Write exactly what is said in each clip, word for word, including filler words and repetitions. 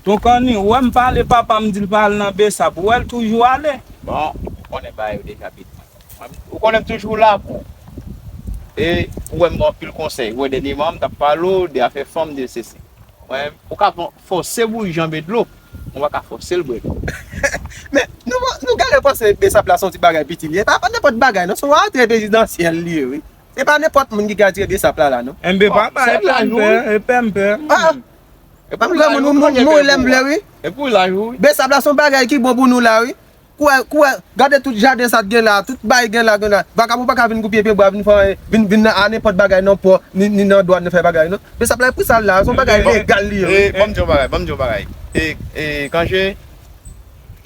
Tonkan ni, ou wè m pale papa m di l pa al nan Besap, ou wè l toujou ale. Bon, ou konnen bagay yo deja, pitit. Ou konnen m toujou la pou ou. E ou wè m gen anpil konsèy. Ou wè dènyèman m t ap pale w de afè fanm, de sesi. Mwen, ou ka fò-, fòse bouyi janbe dlo, ou pa ka fòse l bwè dlo. Men, nou, nou genlè panse Besap la se yon ti bagay piti li ye. E pa, pa nenpòt bagay, non. Se yon rantre prezidansyèl li ye, wi. Se pa nenpòt moun ki ka tire Besap la, la, non. Enben, papa, e pè m pè, e pè m pè. Ah, ah. E pa m granmoun, ou mou-, mouri lè m vle, wi. E pou laj ou, wi. Besap la se yon bagay ki bon pou nou la, wi. Kouwè, kouwè, gade tout jaden sa t gen la, tout bay gen la, gen la. Vakabon pa ka vin koupe pye bwa, vin fè, vin, vin a nenpòt bagay nan pò, ni, ni nan dwàn, ni fè bagay, non. Besap la, e pou sa l la, se yon bagay legal li ye, wi. E, ban m di w yon bagay, ban m di w yon bagay. E, e, Kanje,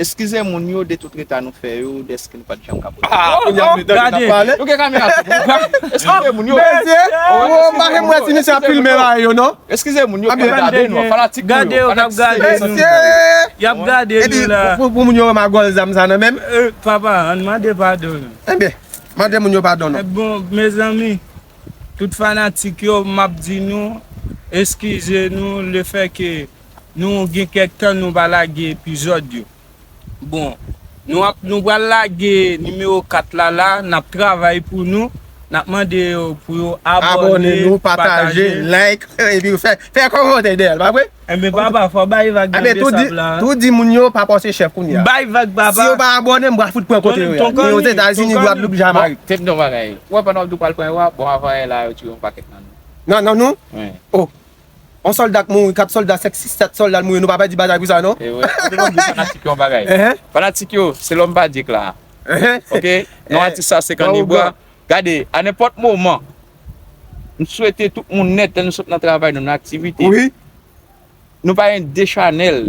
eskize moun yo de tout reta nou fè yo, dèske nou pa t janm ka pote. Ah, oh, oh, gade. Nou gen kamera sou nou. Eskize moun yo. Mesye, oh, oh, pa gen mwen ti misye ap filme bagay yo, non. Eskize moun yo, ki ap gade nou, fanatik nou yo, fanatik yo, mesye. Y ap gade nou la. Pou, pou moun yo wè m a gòl zam sa nan men m. Eh, papa, ann mande padon. Enben, mande moun yo padon, non. Eh, bon, mezanmi, tout fanatik yo, m ap di nou, eskize nou, lefètke nou gen kèk tan nou pa lage epizòd yo. Bon, nou ap, nou pral lage nimewo kat la la, n ap travay pou nou, n ap mande yo pou yo abòne, pataje, like, epi fè, fè kòmantè dèyè l, pa vre? Enben, papa, fò bay vag nan Besap la. Tou di moun yo pa pòse chèf kounye a. Bay vag, papa. Si yo pa abòne, m pral fout pran kote yo ye. Ni Ozetazini, Gwadloup, Jamayik. Bon, tèt non bagay. Ou wè pandan w di w pral pran yo a, bon, avan yè la, yo tiye yon pakèt nan nou. Nan, nan nou? Wi. Oh. Yon sòlda k mouri, kat sòlda, senk, sis, sèt sòlda l mouri, nou pa pèdi batay pou sa, non? E wi, ann nou di fanatik yo yon bagay. Fanatik yo, se lòm pa di k la. Ok? Non, atis sa, se Kannibwa. Gade, a nenpòt moman, m swete tout moun nèt, lè nou sot nan travay nou, nan aktivite. Wi. Nou pa gen de chanèl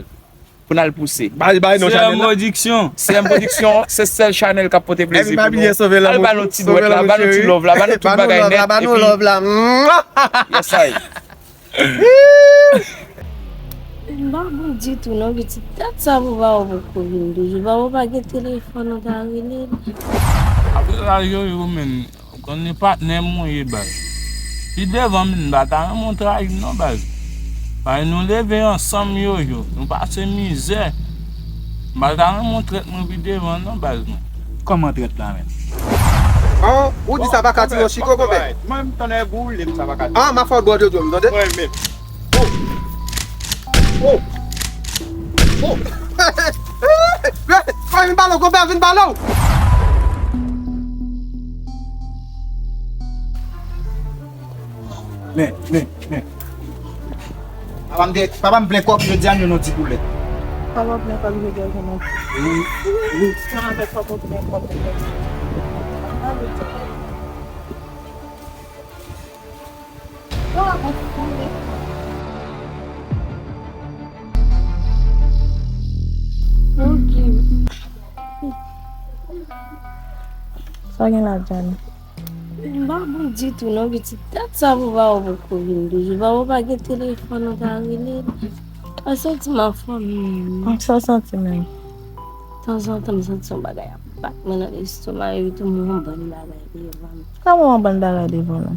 pou n al pouse. Bay, bay non chanèl la. C M Production. C M Production, se sèl chanèl k ap pote plezi pou nou. Al ba nou ti dwèt la, ba nou ti love la, ba nou tout bagay nèt, epi yes I. M pa bon ditou non, pitit. Dat sa papa w poko vin toujou. Papa w pa gen telefòn, ou ta rele l. Apre sa, Jojo menm, ou konnen patnè m ou ye, baz. Pi devan, m pa ta renmen w trayi m non, baz. Paske nou leve ansanm, Jojo. Nou pase mizè. M pa ta renmen w trèt mwen pi devan non, baz mwen. Kòman trèt la menm? An, ou di sa pa ka tire yon chiko, konpè? Mwen, m tande boule m, sa pa ka tire. An, m ap fè w bò dodyo m, tande? Mwen menm. Oh! Oh! Oh! Fè vin pale w, konpè, vin pale w! Men, men, men. Papa m te, papa m plen kòb, jodi a m jwenn yon ti poulèt. Papa plen kòb, jodi a jwenn yon ti poulèt. Wi, wi. Sa avèk papa plen kòb, jodi a. Ok. Sa gen la, Djani? M pa bon ditou non, pitit. Dat sa papa w poko vin toujou. Papa w pa gen telefòn, ou ta rele l. Ou santi m anfòm menm. Sa w santi menm? Tanzantan, m santi yon bagay ap bat mwen nan lestoma, epi tou m wè yon bann bagay devan m. Kòman w wè yon bann bagay devan w? M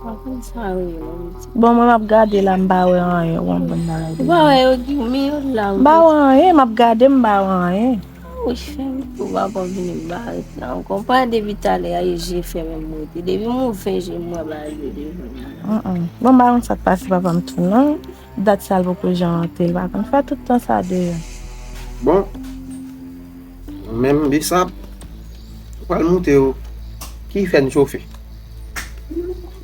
pa konn sa yo ye non, pitit. Bon, mwen m ap gade la, m pa wè anyen, w wè yon bann bagay devan w. Ou pa wè yo, Guy, men yo la, wi, pitit. M pa wè anyen, m ap gade, m pa wè anyen. Wi, fè m tou, papa vini m pa ret la ankò. M pa depi talè a, e je fèmen m rete. Depi m ouvè je m wè bagay yo devan m. Bon, m pa konn sa k pase papa m tou non. Dat sa l poko jan antre, l pa konn fè tout tan sa deyò. Bon, menm Besap, m pral montre w ki fè n chofe.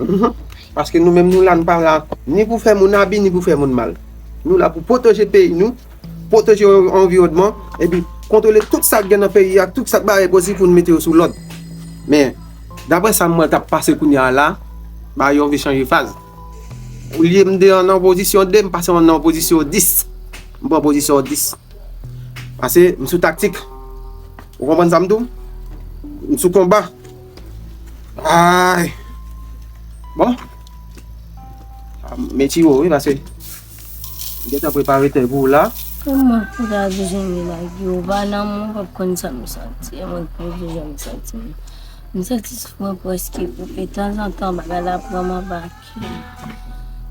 Mhm. Paske nou menm nou la, nou pa la ni pou fè moun abi, ni pou fè moun mal. Nou la pou pwoteje peyi nou, pwoteje anviwònman, epi kontwole tout sa k gen nan peyi a, tout sa k bagay pozitif pou n mete yo sou lòd. Men, daprè sa m wè k ap pase kounye a la, bagay yo anvi chanje faz. Olye m te nan pozisyon de, m pase nan pozisyon dis. M pran pozisyon dis. Pase, m sou taktik. Ou konprann sa m di w? M sou konba. Ay. Bon. Sa m retire w, wi, pase m gentan prepare tè pou w la. Kòman pou ta bezwen lage w pa nan mwen, w p ap konn sa m santi, e mwen k konn jan m santi m. M santi souf mwen prèske koupe. Tanzantan, bagay la pran m anba.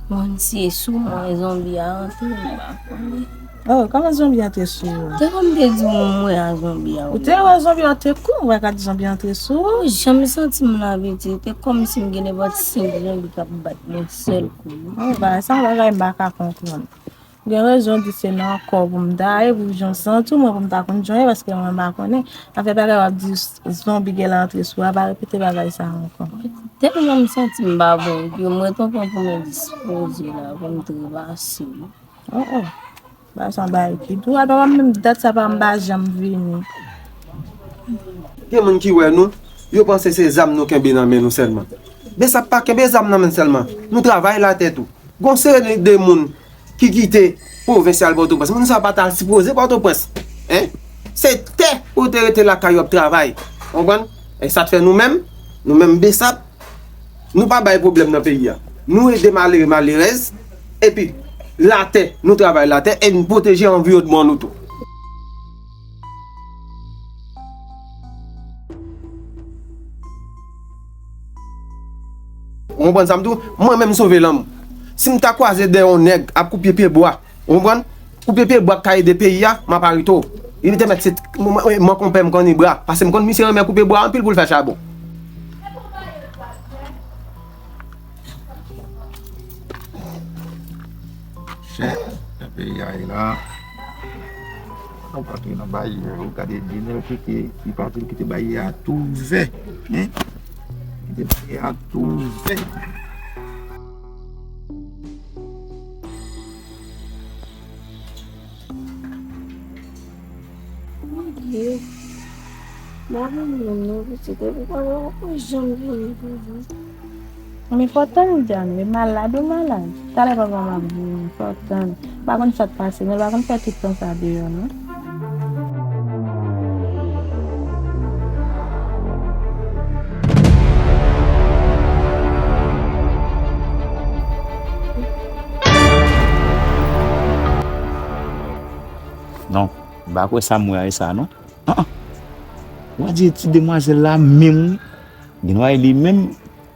Moun tiye sou mwen, zonbi a antre, m pa konnen. Oh, kòman zonbi antre sou ou? Te konn te di w mwen a zonbi a. Ou te wè zonbi a te kou, ou wè ka di zonbi antre sou ou? Ou janm santi m nan vin di, te kòmsi m gen nenpòt senk zonbi k ap bat mwen sèl kou. Oh, bagay sa bagay m pa ka konprann. Gen rezon di se nan kò pou m ta ye, pou jan santi w, mwen pou m ta konn jan w ye, paske mwen m pa konnen. Afè bagay w ap di zonbi gen la antre sou a, pa repete bagay sa ankò. Tèlman m santi m pa bon, ke mwen tonton pou mwen dispoze la, pou m trepase. Oh, oh. Bagay sa bagay ki dwòl, papa m menm dat sa pa m pa janm vini. Gen moun ki wè nou, yo panse se zam nou kenbe nan men nou sèlman. Besap pa kenbe zam nan men sèlman. Nou travay latè tou. Gon seri de moun ki kite pwovens y al Pòtoprens. Moun sa pa ta sipoze Pòtoprens. Hein? Se tè pou te rete lakay yo ap travay. Konprann? E sa t fè nou menm, nou menm Besap, nou pa bay pwoblèm nan peyi a. Nou ede malere, malerèz, epi latè, nou travay latè, e nou pwoteje anviwònman nou tou. Ou konprann sa m di w? Mwen menm m sove lanmou. Si m ta kwaze dèyè yon nèg ap koupe pye bwa, ou konprann? Koupe pye bwa k ka ede peyi a, m ap arete w. Li te mèt se mwen, mwen, mwen konpè m konn li bra, paske m konn misye renmen koupe bwa anpil pou l fè chabon. Chè, jan peyi a ye la. Ou pa tou nan baryè, ou gade de nèg kite, li pa tou kite baryè a tou ouvè, hein? Kite baryè a tou ouvè. Mon Dieu. Mwen vin menm non pitit, epi pa wè ou janm vini toujou. Men fò w tann Jan, li malad ou malad. Talè papa m ap vini, fò w tann. M pa konn sa k pase, men l pa konn fè tout tan sa deyò non. Non, m pa kwè sa m wè a e sa non. An, an. W a di ti demwazèl la menm wi. Gen w a e li menm.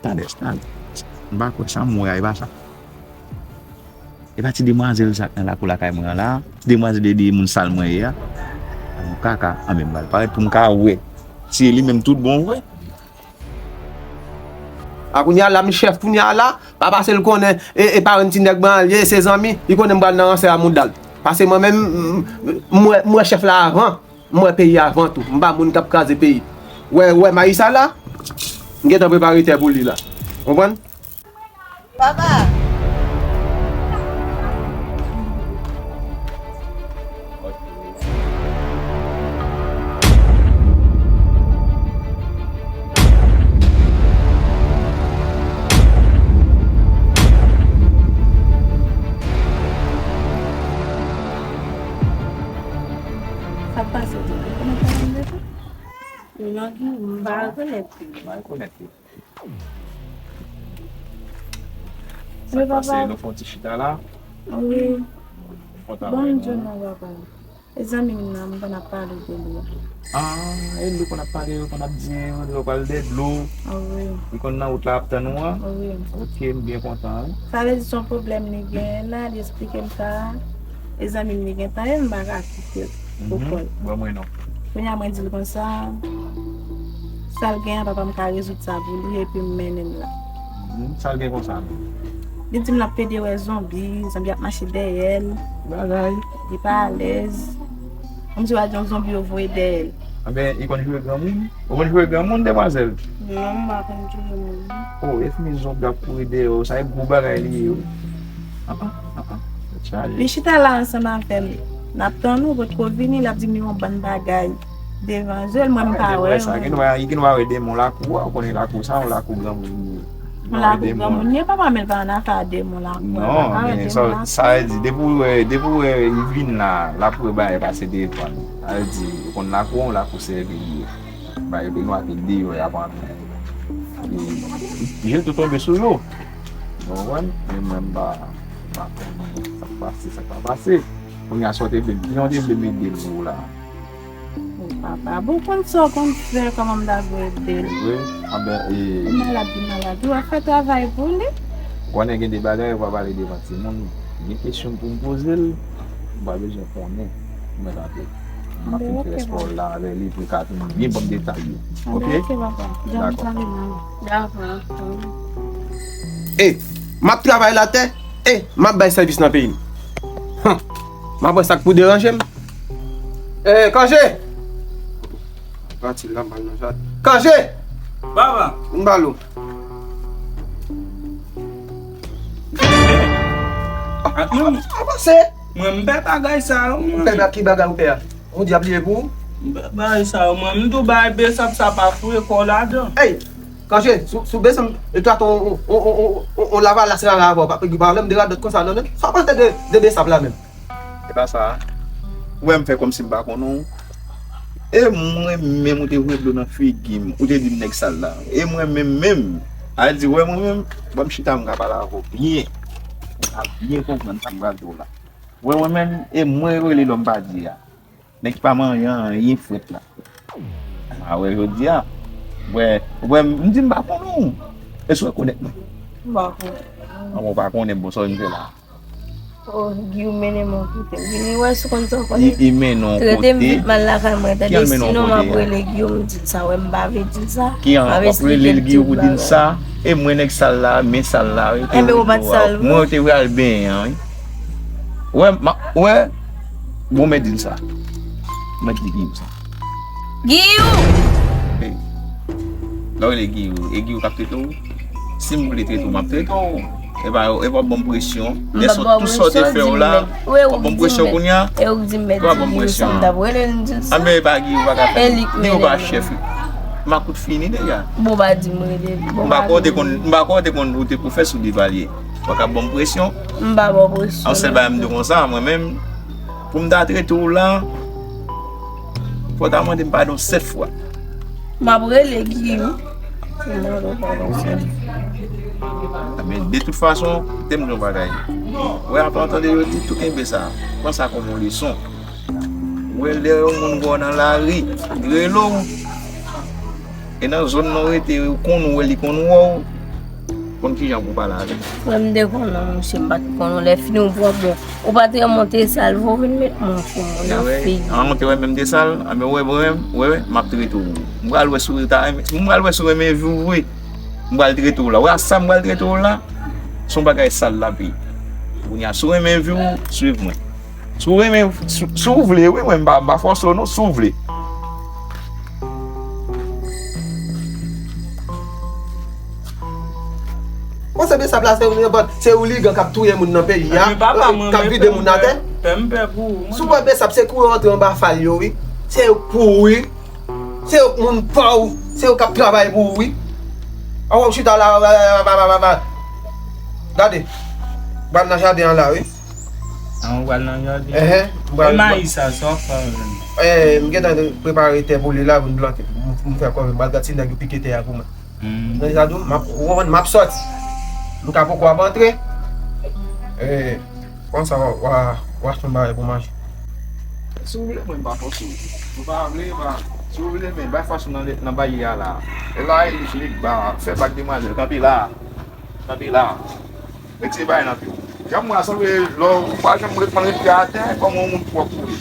Tande, tande. M pa kwè sa m wè a e pa sa. E pa ti demwazèl sa k nan lakou lakay mwen an la. Ti demwazèl e li moun sal mwen ye a. An kaka, anben m pral parèt pou m ka wè. Si e li menm tout bon vre. A kounye a la, m chèf kounye a la, pa pase l konnen, e, e parenn ti nèg mwen an, li se zanmi, li konnen m pral nan ransè a mouda l. Pase mwen menm, m, m wè, m wè chèf la avan, m wè peyi a avan tou. M pa moun k ap kraze peyi. Wè, wè mayi sa la, m gentan prepare tè pou li la. Konprann? Papa! Sa k pase tou? Kòman pale m deja? Non, m pa rekonèt li. M pa rekonèt li. Sa k pase, nou fè yon ti chita la? Wi. Bon, m di w non, papa. E zanmi m nan, m konn ap pale de li a. Ah, e li konn ap pale, konn ap di, yo pral de dlo. Wi. Li konn nan wout la ap tann ou an? Wi. Ok, m byen kontan, wi. Sa vle di se yon pwoblèm li genyen la, li eksplike m sa. E zanmi m li gentan ye, m pa ka kite l pou kò l. Ban mwen non. Kounye a mwen di l konsa, sa l gen an, papa m ka rezoud sa pou li epi m mennen l la. Mhm. Sa l gen konsa menm? Li di m l ap pede wè zonbi, zonbi ap mache dèyè l. Bagay. Li pa alèz. Kòmsi w a di yon zonbi yo voye dèyè l. Anben, li konn jwe granmoun? Ou konn jwe granmoun, demwazèl? Non, m pa konn jwe moun. Oh, e fini zonbi ap kouri dèyè w, sa e gwo bagay li ye, wi. Ah, ah, ah, ah. Tèt chaje. Li chita la ansanm avè m. N ap tann ou, potko vini, l ap di m yon bann bagay devan zye l, mwen m pa wè. Sa, gen dwa, gen dwa wè demon lakou a, ou konnen lakou sa, yon lakou granmoun li ye. Yon lakou granmoun li ye, papa, men l pa nan afè a demon lakou a. Non, men sa, sa vle di, depi w wè, depi w wè li vin la, l ap wè bagay pase devan l. Sa vle di, ou konn lakou a, yon lakou sèvi li ye. Bagay pou nou ap deyò, y ap antre. E, je l tou tonbe sou yo. Ou konprann? Men mwen, m pa, m pa konnen sa k pase, sa k pa pase. Kounye a, sa w te vle, kijan w te vle m ede l pou ou la? O papa, bon, konn sa w konn fè, kòman m ta dwe ede l? Vre? Anben, e. Li malad, li malad. Ou ap fè travay pou li? Konnen gen de bagay ou pa pale devan timoun. Gen kesyon pou m poze l, ou pa bezwen konnen. Ou mèt antre. M ap fin fè espò la avè li pou l ka vin byen ban m detay yo. Oke? Dakò. E, m ap travay latè, e, m ap bay sèvis nan peyi m. Hum. M ap wè sa k pou deranje m. E, Kanje! Pati la, m al nan jaden. Kanje! Papa! M ba l ou. Avanse! Mwen, m pè bagay sa yo, mwen. Ou pè ki bagay ou pè a? Yon dyab li ye pou ou? M pè bagay sa yo, mwen. M tou bay besap sa pa foure kò ladan. Ey! Kanje, sou, sou besap, e twa ton, on, on, on, on, on lavalas la, la, pa, pa, pa, pa, lè m de radòt konsa, non, non. Sa pa de, de besap la menm. E pa sa. Ou wè m fè kòmsi m pa konnen w. E mwen menm ou te voye dlo nan figi m. Ou te di m nèg sal la. E mwen menm menm. A di wè mwen menm. Ban m chita m ka pale avè w byen. Ou ka byen konprann sa m pral di w la. Wè mwen menm. E mwen rele lòm pa di a. Nèg pa manyen anyen frèt la. A wè jodi a. Wè, wè m di m pa konnen w. Èske w rekonèt mwen? M pa konnen. An bon, w pa konnen m, bon, sa w vin fè la? Oh, Guy, ou mennen mwen kote. Vini wè si w konn sa w konnen. Li mennen w kote. Trete m vit mal lakay mwen, tande. Sinon, m ap rele Guy, m di l sa. Wè, m pa vle di l sa. Ki an, w ap rele l Guy pou di l sa. E mwen nèg sal la, men sal la, wi. Enben, ou pa t sal, wi. Mwen te pral benyen an, wi. Wè, m ap, wè. Bon, men di l sa. Mwen di Guy sa. Guy! Lè w rele Guy, e Guy k ap trete w. Si m vle trete w, m ap trete w. E pa, e pa w ban m presyon. Lè sot tout sa w te fè w la, w ap ban m presyon kounye a. E w di m mèt di Guy sa, m t ap rele l, m di l sa. Anben e pa Guy ou pa ka fè. Guy ou pa chèf. Makout fini deja. Bon, pa di m rele. M pa kwè w te konn, m pa kwè w te konn ou te pwofèsè ou devalye. Ou pa ka ban m presyon. M pa ba w presyon. Yon sèl bagay m di w konsa, mwen menm, pou m ta trete w la, fò w ta mande m padon sèt fwa. M ap rele Guy, wi. Pou m mande w padon sèt fwa. Men de tout fason, koute m di yon bagay. Wè, apre w tande yo di tou kenbe sa. Pran sa kòm yon leson. Wè, lè yon moun wè w nan lari, li rele w. E nan zòn nan w rete, ou konn ou wè, li konn wè w. Konn kijan pou w pale avè l. Frè m te konnen w, monchè, m pa t konnen w. Lè fini w pran bon. Ou pa t remonte sal, vou vin met mwen fou moun nan figi. An, ou te wè menm de sal, anben wè, wè, wè, wè, m ap trete w. M pral wè si w ta renmen, m pral wè si w renmen vi w vre. M pral trete w la. Wè a sa m pral trete w la, se yon bagay sal l ap ye. Kounye a, si w renmen vi w, swiv mwen. Si w renmen, si, si w vle, wi, mwen, m pa, m pa fòse w, non, si w vle. Bon, se Besap la, se, se ouligan k ap touye moun nan peyi a, k ap vide moun atè. Si w wè Besap, se kouri antre anba fal yo, wi. Se yo k pou ou, wi. Se yo k moun pa w, se yo k ap travay pou ou, wi. An wè w chita la, gade. Pral nan jaden an la, wi. An ou pral nan jaden? Enhen. E mayi sa, sa w ap fè avè l? Eh, m gentan prepare tè pou li la, pou m plante. M, m fè kòve, m pral gad si nèg yo pike tè a pou mwen. Tande sa tou, m ap, ou konprann, m ap sòti. M ka poko ap antre. Eh, konsa w a, w a, w a achte yon bagay pou manje. Si w vle, mwen m pa fòse w. Ou pa vle, pa, si w vle, men bay fòs ou nan, nan baye a la. E la, e li fini ba, fè bak demwazèl, kanpe la. Kanpe la. Retire bagay nan pye w. Jan m wè a sanble lè w pa janm ret konn ret pye atè kòm yon moun pwòp ou ye.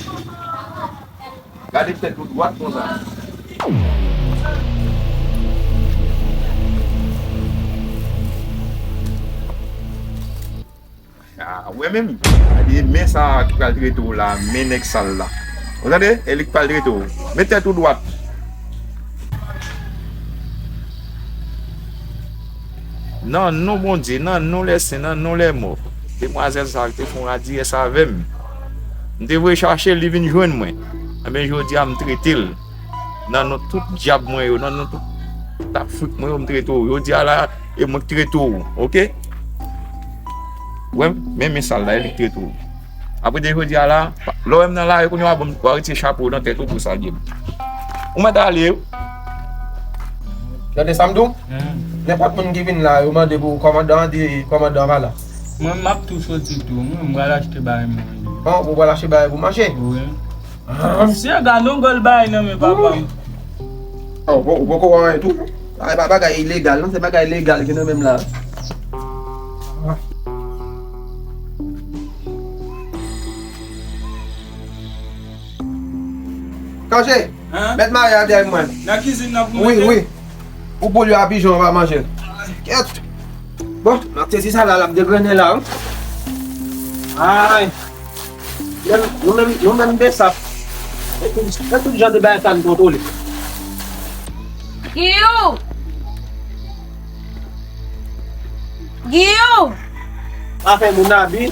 Gade tèt ou dwat konsa. A, ou wè menm? Gade men sa a ki pral trete w la, men nèg sal la. Ou tande? E li k pral trete w. Met tèt ou dwat. Nan non Bondye, nan non lè sen, nan non lè mò, demwazèl sa a ki te fè yon radiyès avè m, m te voye chache l, li vin jwenn mwen. Enben, jodi a, m trete l. Nan non tout dyab mwen yo, nan non tout tafrik mwen yo, m trete w. Jodi a la, e mwen k trete w, oke? Ou wè m? Men, men sal la, e li k trete w. Apre de jodi a la, lè w wè m nan lari kounye a, w a ban m, w a retire chapo w nan tèt ou pou salye m. Ou mèt ale wi. Tande sa m di w? Nenpòt moun ki vin la, yo mande pou kòmandan an, di kòmandan an pa la. Mwen, m ap tou soti tou. Mwen, m pral achte bagay manje. An, ou pral achte bagay pou manje? Wi. Misye, gade yon gòl bagay nan men papa m. An, ou poko wè anyen tou? Ay, pa bagay ilegal, non, se bagay legal ki nan men m la. Manje! Hein? Mèt mare atè mwen. Nan kizin nan pou manje? Wi, wi. Ou poul yo a pijon, ou pa manje. Kèt! Bon, m ap sezi sa la, l ap degrennen la, wi. Ay! Nou menm, nou menm, nou menm besap. E tout, e tout jan de bagay sa n kontwole. Giyou! Giyou! Afè moun abi.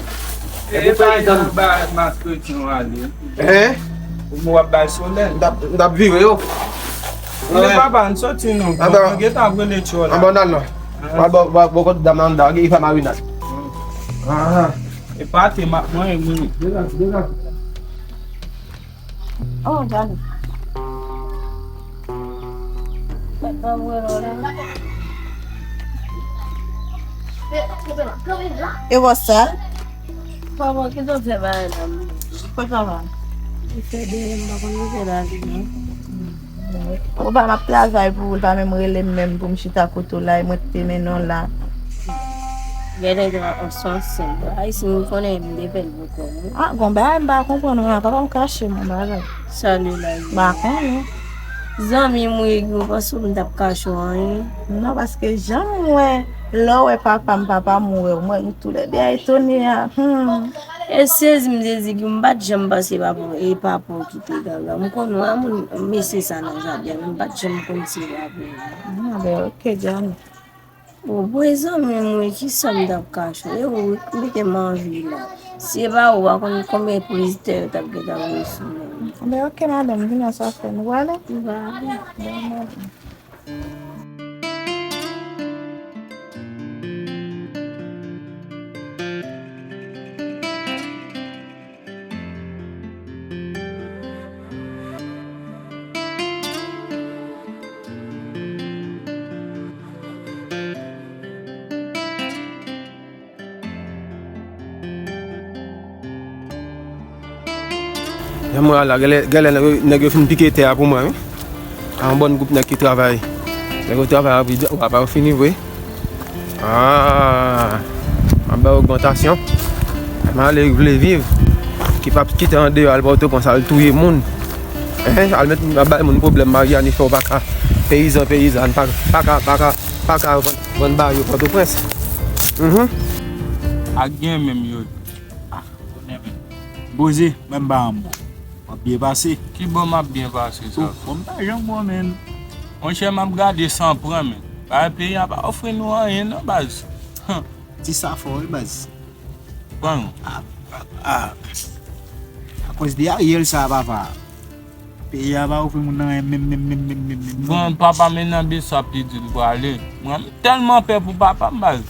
E pou peyi tann. Ba mas kretyen w ale. Hein? Ou mou ap bay solèy. M t ap, m t ap vire yo. Men papa, n soti non. Mwen gentan ap rele tchò la. Anba nan non. Mwen bò, bò, bò kot dam nan anndan, gen fè marinad. Ah. E pate m ap manyen mwen. Dega, dega. Oh, Dani. E what's up? Kòman ki zòt fè bagay la menm? Kòman? Li fè de m pa konn rete la li non. Ou pa m ap travay pou ou, li pa menm rele m menm pou m chita kote w la, e mwen ki te mennen w la. Genlè gen yon sòs sèl. Ayisyen m konnen m te fè l pou kò m wi. Ah, gon bagay m pa konprann ou la, papa m kache m yon bagay. Sa li la ye? M pa konnen. Zanmi m wi, ou panse m t ap kache w anyen? Non, paske jan m wè, lè w wè papa m, papa m, ou wè w, mwen, nou toulède a etone a. Hmm. E sezi m sezi ki m pa t janm panse papa w, e papa w ki te gaga. M konn wè moun, mesye sa nan jaden, men m pa t janm konn se papa w. Ah, ben, ok, Djani. Bon, bon, zanmi m wi, kisa m t ap kache w? E ou wi k mete m anvi la. Si se pa ou, w pa konn konbyen prezitè yo t ap gentan voye sou mwen. Anben, ok, madanm, vini an sa fè nou prale? Nou prale. Bon, madanm. Jan mwen al la, genlè, genlè nèg yo, nèg yo fin pike tè a pou mwen, wi. A yon bòn gwoup nèg ki travay. Nèg yo travay anvi, w apa yo fini vre. Ah, ap bay ogmantasyon. Malere ki vle viv, ki p ap kite andeyò al Pòtoprens al touye moun. Hein, al met, ap bay moun pwoblèm, Maryani fè w pa ka, peyizan, peyizàn, pa, pa ka, pa ka, pa ka vann, vann bagay yo Pòtoprens. Mhm. Ak gen menm yo. Ah, konnen men. Poze, menm pa an bon. W ap byen pase. Ki bò m ap byen pase sa? Ouf, bon, m pa janm bon, men. Monchè, m ap gade san pran, men. Bagay peyi a pa ofri nou anyen, non, baz. Ti sa fò, wi, baz. Pran. Ah, ah, ah. Akoz de Ariel sa, papa. Peyi a pa ofri moun nan anyen menm, menm, menm, menm, menm, menm, non. Bon, papa, men nan besap li di l prale. Mwen, m tèlman pè pou papa m, baz.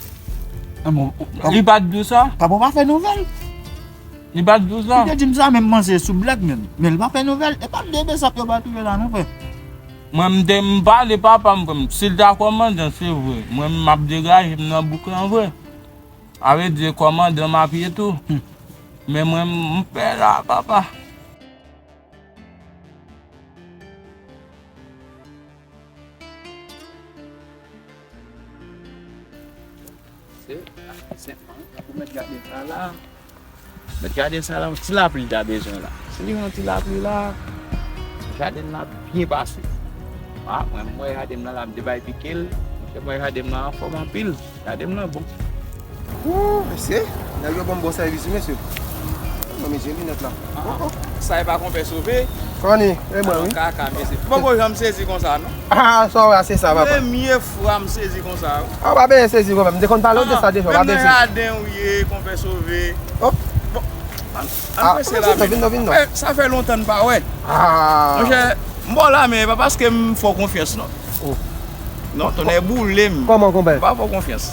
Li pa t di w sa? Papa w pa fè nouvèl. Li pa t di w sa? Li te di m sa, men m panse sou blèd, menm. Men l pa fè nouvèl. E pa de besap yo pa touye la, non, frè. Mwen, m te, m pale papa m, frè m. Si l ta kòmandan, se vre. Mwen, m ap degaje m nan bouk lan, vre. A vle di, kòmandan m ap ye tou. Hmm. Men mwen, m pè la, papa. Se, se, pou mèt gade sa la. Mèt gade sa la, yon ti lapli ta bezwen la. Si li yon ti lapli la, jaden nan ap byen pase. A, mwen, m wè jaden nan la, m te bay pike l. Monchè, m wè jaden nan anfòm anpil. Jaden nan bon. Wou, mesye, nèg yo ban m bon sèvis, wi, mesye. Mwen, mesye, linèt la. Oh, oh. Sa e pa konpè Sove? Kòni, e mwen, wi. Kaka, mesye. Poko janm sezi konsa, non? Ah, sa w wè, se sa, papa. Premye fwa m sezi konsa, wi. Ah, w pa bezwen sezi, konpè. M te konn pale w de sa deja, w pa bezwen sezi. Menm nan jaden w ye, konpè Sove. Oh. Bon, ann, ann prese la, vin non, vin non. Sa fè, sa fè lontan n pa wè. Ah. Monchè, m ba w la, men e pa paske m fè w konfyans, non. Oh. Non, tonnè boule m. Kòman, konpè? M pa fè w konfyans.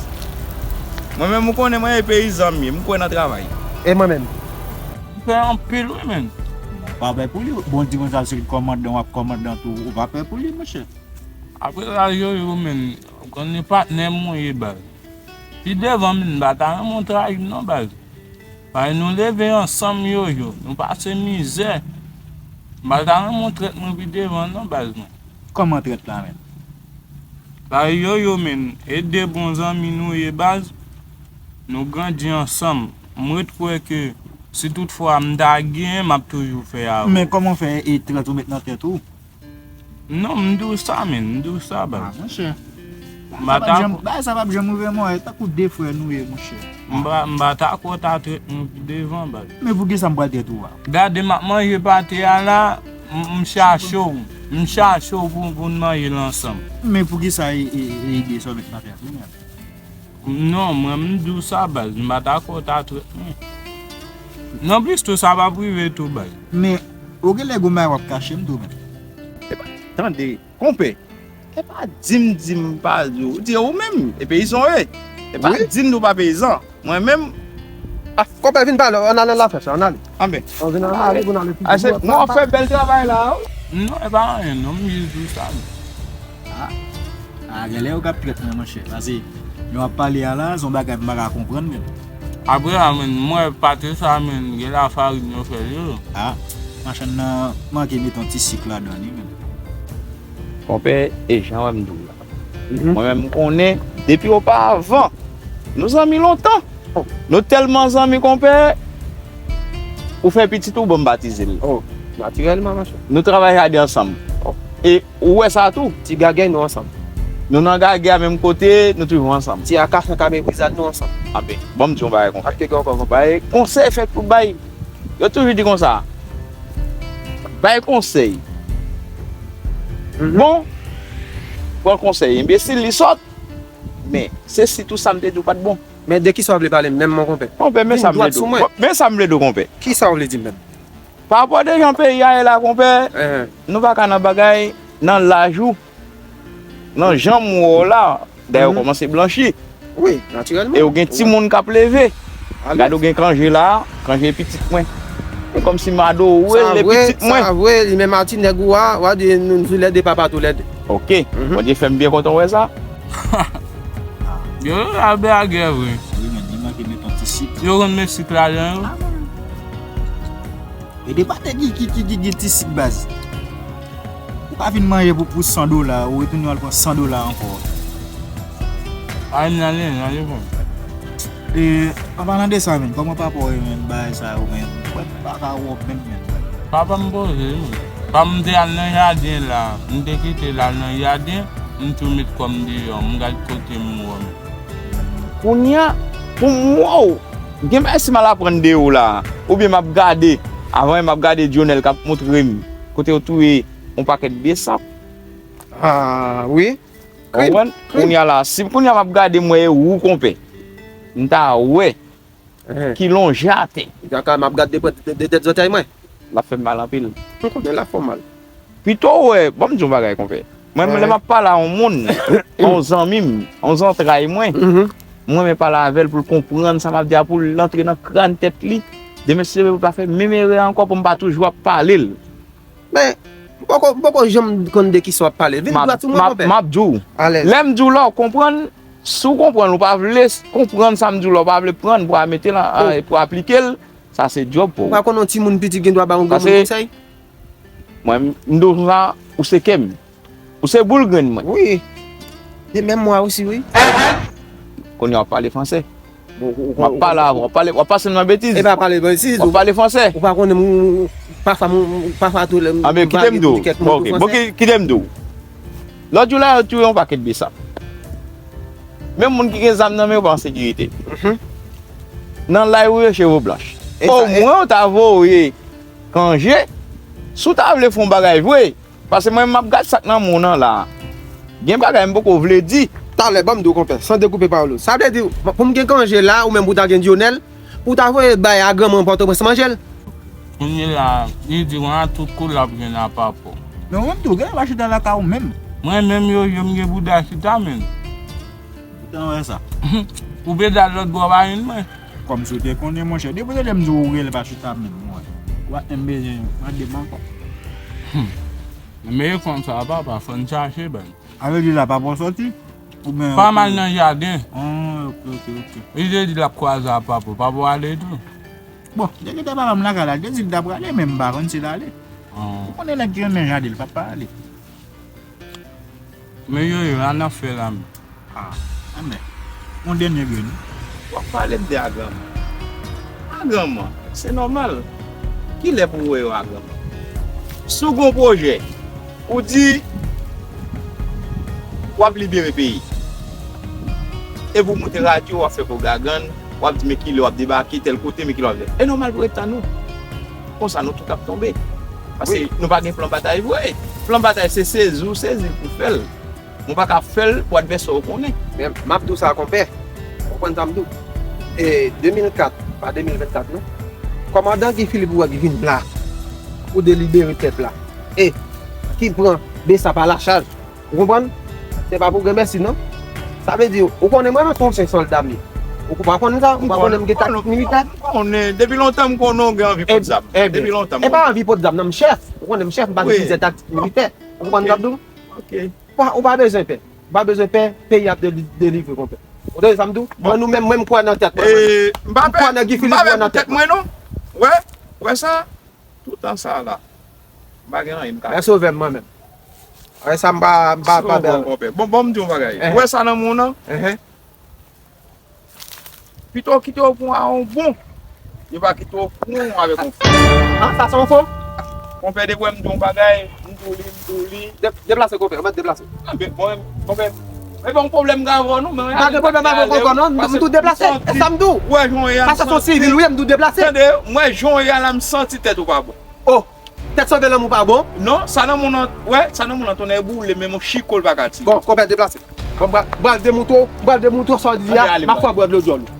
Mwen menm, ou konnen mwen e peyizan m ye, m kwè nan travay. E mwen menm? M fè anpil, wi, menn. Pa pè pou li. Bon, di konsa, se kòmandan, w ap kòmandan tou, ou pa pè pou li, monchè. Apre sa, Yoyo, menn, ou konnen patnè m ou ye, baz. Pi devan, menn, m pa ta renmen w trayi m, non, baz. Paske nou leve ansanm, Yoyo. Nou pase mizè. M pa ta renmen w trèt mwen pi devan, non, baz mwen. Kòman trèt la menm? Paske Yoyo, menn, e de bon zanmi nou ye, baz. Nou grandi ansanm. M ret kwè ke Si toutfwa m ta gen, m ap toujou fè avè w. Men kòman w fè e trant ou met nan tèt ou? Non, m di w sa, men, m di w sa, baz. Ah, monchè. M pa ta. Bagay sa p ap janm rive mwen, tankou de frè nou ye, monchè. M pa, m pa ta kwè w ta trèt mwen pi devan, baz. Men poukisa m pral trèt ou a? Gade, m ap manje pate a la, m, m chache w. M chache w pou, pou n manje l ansanm. Men poukisa e, e, e ide sa w met nan tèt ou, menm? Non, mwen, m di w sa, baz. M pa ta kwè w ta trèt mwen. Non, plis tou, sa p ap rive tou, baz. Men, ou genlè gon bagay w ap kache m tou, menm. Epa, tande, konpè. Epa di m, di m pa di w. Di ou menm, e peyizan w ye. Epa di m nou pa peyizan. Mwen menm. Ah, konpè, vin pale, ann ale nan afè sa, ann ale. Anben. Ann vin ann ale, pou n ale pi dwat. Mwen ap fè bèl travay la, wi. Non, e pa anyen, non, m jis di w sa, non. Ah, ah, genlè yo k ap trèt mwen, monchè. Paske jan w ap pale a la, se yon bagay m pa ka konprann, menm. Apre a, menm, mwen, pate sa, menm, genlè farin yo fè l, yo. Ah, machann nan manke met yon ti sik ladan li, menm. Konpè, e jan w wè m di w la. Mwen menm, m konnen, depi opavan, nou zanmi lontan. Nou tèlman zanmi, konpè, ou fè pitit ou, ban m batize l. Oh, natirèlman, monchè. Nou travay jaden ansanm. E ou wè sa tou. Ti gagèy nou ansanm. Nou nan gagè a menm kote, nou toujou ansanm. Ti akasyon ka meprizad nou ansanm. Anben, ban m di w yon bagay, konpè. Ak te gen ankò, konpè. Bay konsèy fèt pou bay. Yo toujou di konsa, bay konsèy bon, pran konsèy enbesil, li sòt. Men, se sitou sa m te di w pa t bon. Men de kisa w vle pale m menm, mon konpè? Konpè, men sa m vle di w. Men sa m vle di w, konpè. Kisa w vle di m menm? Pa rapò de jan peyi a ye la, konpè, nou pa ka nan bagay nan laj ou. Nan jan m wè w la, dayè ou kòmanse blanchi. Wi, natirèlman. E ou gen timoun k ap leve. Gade ou gen kanje la, kanje pitit mwen. E kòmsi Mado ou rele pitit mwen. Sa vre, li menm a ti nèg ou a, w a di nou, nou toulède papa toulède. Ok, Bondye fè m byen kontan wè sa. Yo, yo la blagè vre. Wi, men li manke met yon ti sik. Yo konn met sik ladan yo. E de pate ki, ki, ki, ki gen ti sik baz. Ou pa vin manje pou, pou san dola, ou retounen al pran san dola ankò. Ay, m nan li, nan li bon. E, an palan de sa, menm, kòman papa w ye, menm, bagay sa yo, menm? Mwen pa ka wè w menm, menm. Papa m poze, wi. Kòm m te al nan jaden la, m te kite l al nan jaden, m tou met kò m deyò, m gad kote m wè m. Kounye a, pou m wè w, gen bagay si m al aprann de ou la, oubyen m ap gade, avan m ap gade Dionel k ap montre m kote yo touye yon pakèt besap. Ah, wi. Ou konprann? Kounye a la, si kounye a m ap gade, m wè e ou, konpè, m ta wè ki lonje atè. Kaka, m ap gade de, de, de tèt zòtèy mwen. L ap fè m mal anpil. M konnen l ap fè w mal. Pito w wè, ban m di yon bagay, konpè. Mwen, lè m ap pale a yon moun, yon zanmi m, yon zantray mwen, m renmen pale avè l pou l konprann sa m ap di a, pou l antre nan kràn tèt li. Demen, si Dye vle, pou l pa fè menm erè a ankò, pou m pa toujou ap pale l. Men, m poko, m poko janm konn de kisa w ap pale. Vin dwat sou mwen, konpè. M ap di w. Alèz. Lè m di w la, w konprann. Si w konprann, ou pa vle konprann sa m di w la, ou pa vle pran l pou a mete l, pou aplike l, sa se djòb pa w. Ou pa konn yon timoun piti gen dwa ba yon granmoun konsèy? Mwen, m di w sa, ou se kè m. Ou se boul grenn mwen. Wi. De menm mwa osi, wi. Kounye a w ap pale fransè. M ap pale avè w, w ap pale, w ap pase m nan betiz. E pa pale betiz. W ap pale fransè. Ou pa konnen m, pafwa m, pafwa tou lè m. Anben, kite m di w. Ok, bon, kite m di w. Lòt jou la, yo touye yon pakèt besap. Menm moun ki gen zam nan men yo pa an sekirite. Nan lari yo, cheve blanch. Omwen ou ta voye kanje, si w ta vle fè yon bagay vre, paske mwen, m ap gad sa k nan men w nan la. Gen bagay m poko vle di. Talè, ban m di w, konpè, san dekoupe pawòl ou. Sa vle di, pou m gen kanje la, ou menm pou w ta gen Dionel, pou w ta voye bay a granmoun Pòtoprens manje l. Kounye la, li di w a tout kou l ap jwenn a papa w. Men ou menm tou, gen lè w pa chita lakay ou menm. Mwen menm, yo, yo, m gen bouda chita, menm. Ou te wè sa? Ou pede al lòt bò pa jwenn mwen. Kòmsi w te konnen, monchè. Depi w tande m di w ou rele pa chita menm, mwen. W ap menm bezwen mande m ankò. Meye konsa, papa, fò n chache, baz. A vle di la, papa w sòti? Oubyen pa m al nan jaden. Ah, ok, ok, ok. Li te di l ap kwaze a papa w. Papa w ale tou. Bon, depi te papa m lakay la, te di l t ap prale, men m pa konn si l ale. Ou konnen nèg ki renmen jaden, l p ap pa ale. Men yo, yo, ann afè la, men. Ah, anben. Yon dènye grenn. W ap pale m de agranman. Agranman. Se nòmal. Kilè pou w wè yo a granmoun? Si w gen yon pwojè, ou di w ap libere peyi. Epi w moute radyo, w ap fè pwopagann, w ap di men kilè w ap debake tèl kote, men kilè w ap fè. E nòmal pou yo tann ou. Konsa nou tout ap tonbe. Paske nou pa gen plan batay vre. Plan batay se sezi w sezi l pou fè l. Ou pa ka fè l pou advèsè w konnen. Men m ap di w sa, konpè. Ou konprann sa m di w? E de mil kat, pa de mil vennkat non. Kòmandan Guy Philippe ou wè ki vin la pou delibere pèp la. E ki pran Bsap alachaj. Ou konprann? Se pa pou granmèsi non. Sa vle di, ou konnen mwen menm se yon sòlda m ye. Ou pa konnen sa? Ou pa konnen m gen taktik militè? Konnen, depi lontan m konnen w gen anvi pot zam. Depi lontan m konnen. E pa anvi pot zam non, m chèf. Ou konnen m chèf, m pa gen plizyè taktik militè. Ou konprann sa m di w? Ok. Pa, ou pa bezwen pè. Ou pa bezwen pè, peyi ap deli-, delivre, konpè. Ou tande sa m di w? Bon. Mwen, nou menm, mwen, m kwè nan tèt mwen, mwen. M pa pè, m pa pè pou tèt mwen, non. Wè, wè sa, toutan sa la, m pa gen anyen m ka fè. Mwen sovè m, mwen menm. Wè sa, m pa, m pa, m pa bèl. Bon, bon, m di yon bagay. Ou wè sa nan men w nan? Pito w kite w pran yon bon. Yo pa kite w pran yon avèk yon fo. Ah, sa se yon fo? Konpè, depi w wè m di yon bagay, m di w li, m di w li. De-, deplase, konpè, ou mèt deplase. Ah, men, bon, konpè, men bon pwoblèm m gen avè w non, men pa gen pwoblèm avè w ankò non, m tou deplase. E sa m di w? Wè, jan w ye a, m santi. Sa se yon sivil, wi, m tou deplase. Tande, m wè jan w ye a la, m santi tèt ou pa bon. Oh! Tèt sove lanmou pa bon. Non, sa nan moun nan, wè, sa nan moun nan tonnè boule, men yon chiko l pa ka tire. Bon, konpè deplase. Bon, m pral, m pral demoute w, m pral demoute w sa w di a, m ap fè w bwè dlo dyòl ou.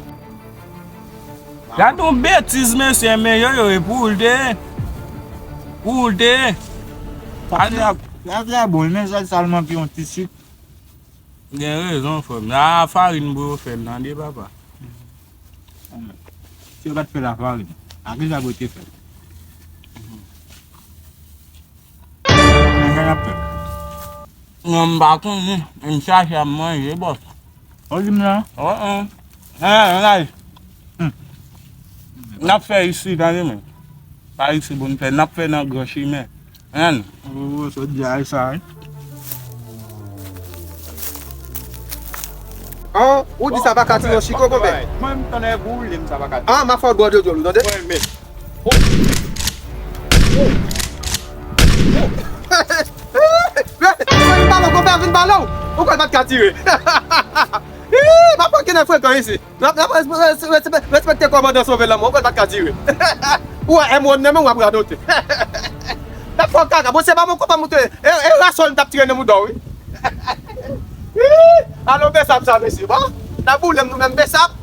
Gade yon betiz, mesye, men yo, yo, e pou l te, pou l te. Sa te, sa te bon, men sèl sa l manke yon ti sik. Gen rezon, frè m. A farin pou yo fè l, tande, papa. Si yo pa t fè lafarin, a ki sa pou yo te fè l? Men sa n ap fè. Non, m pa konnen. M chache ap manje, bòs. Ou di m la? Wi, wi. N ap fè isi, tande, men. Pa isi pou n fè, n ap fè nan gran chimen. Ann. Oh, sa w di a, e sa, wi. An, ou di sa pa ka tire yon chiko, konpè? Mwen, m tande boule, m sa pa ka tire. An, m a fè w bwè dlo dyòl ou, tande? Mwen, men. Vin bale w, konpè, vin bale w. Ou kwè l pa t ka tire? Ih, m ap pran kenèf frekan isi. N ap, n ap res-, res-, res-, respekte kòmandan sove lanmou, ou konn pa t ka tire. Ou wè M one nan men w ap radote. N ap fè w kaka. Bon, se pa bon konpa moute. E, e rasòl m t ap tire nan mouda w, wi. Alo, Bsap sa, mesye. Bon, n ap boule m nou menm, Bsap.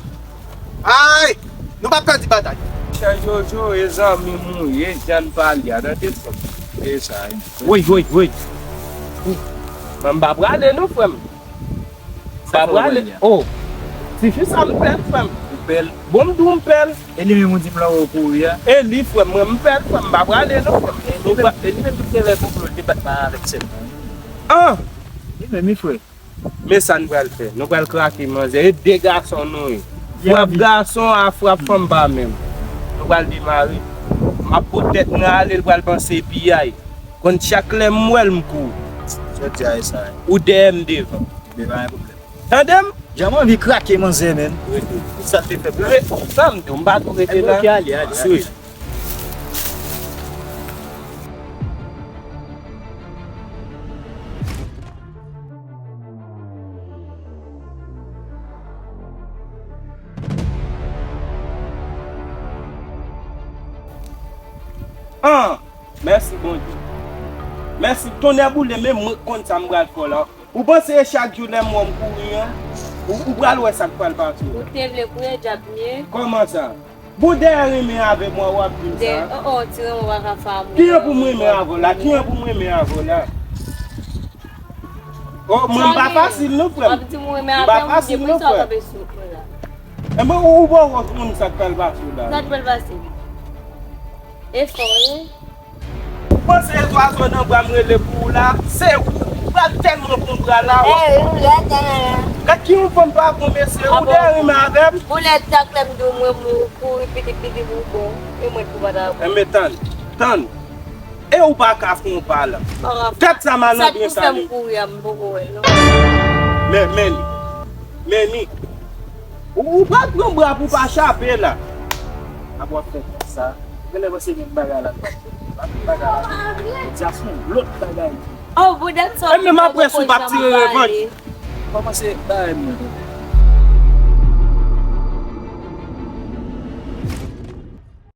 Ay, nou p ap pèdi batay. Chè Jojo, e zanmi m ou ye, Jan Palya, nan desanm. E sa, wi. Woy, woy, woy. Mwen m pa prale non, frè m. Sa pa prale. Oh. Tifi sa m pè l, frè m. Ou pè l? Bon, m di w m pè l. E li menm ou di m lè w kouri a? E li, frè m, mwen m pè l, frè m, m pa prale non, frè m. E li menm, e li menm ki te lè konplo, l te bat pa avèk sè m nan. An! Li menm, wi, frè. Men sa n pral fè. Nou pral krake manzè. E de gason nou ye. Frap gason a frap fanm pa menm. Nou pral demare. M ap pot tèt mwen ale, l pral panse piyay. Konn chak lè m wè l, m kouri. Jodi a, e sa. Ou dèyè m devan. Devan, pa gen pwoblèm. Tande m? Jan m anvi krake manzè, menn. Rete. Sa te fè. Re-, sa m di w, m pa tou rete la. Ok, ale, ale, ale. Swiv. An! Mèsi, Bondye. Mèsi, tonnè boule, men mwen k konn sa m pral fè w la. Ou panse e chak jou lè m wè w m kouri an, ou, ou pral wè sa k pral pase w? Ou te vle kouri, dyab m ye. Kòman sa? Bon, dèyè renmen avè m, w ap di m sa? Oh, oh, ti renmen w pa ka fè amour. Kijan pou m renmen avè w la? Kijan pou m renmen avè w la? Oh, mwen m pa fasil non, frè m. W ap di m renmen avè m, m pa fasil non, frè m. Enben, ou, ou pa wè moun sa k pral pase w la? Sa k pral pase? E fò, wi. Ou panse e zwazo nan bra m rele pou ou la? Se ou, ou pral tèlman pran bra la, w ap... Gad ki yon fanm pa bon, mesye, ou dèyè renmen avè m? Boulèt, chak lè m di w mwen, mwen kouri piti piti pou bon, e mwen ki pa ta bon. Enben, tann, tann. E ou pa ka fè yon pa la. Tèt sa mal nan byen sa li. Sa k pou fè m kouri a, m poko wè l non. Men, men li. Men li. Ou, ou pral pran bra pou pa chape la. w ap fè konsa. Genlè panse menm bagay la n p ap fè. Pa menm bagay la. Jodi a se yon lòt bagay. Oh, but that's so E menm apre si w p ap tire revanj. Kòmanse bay mwen.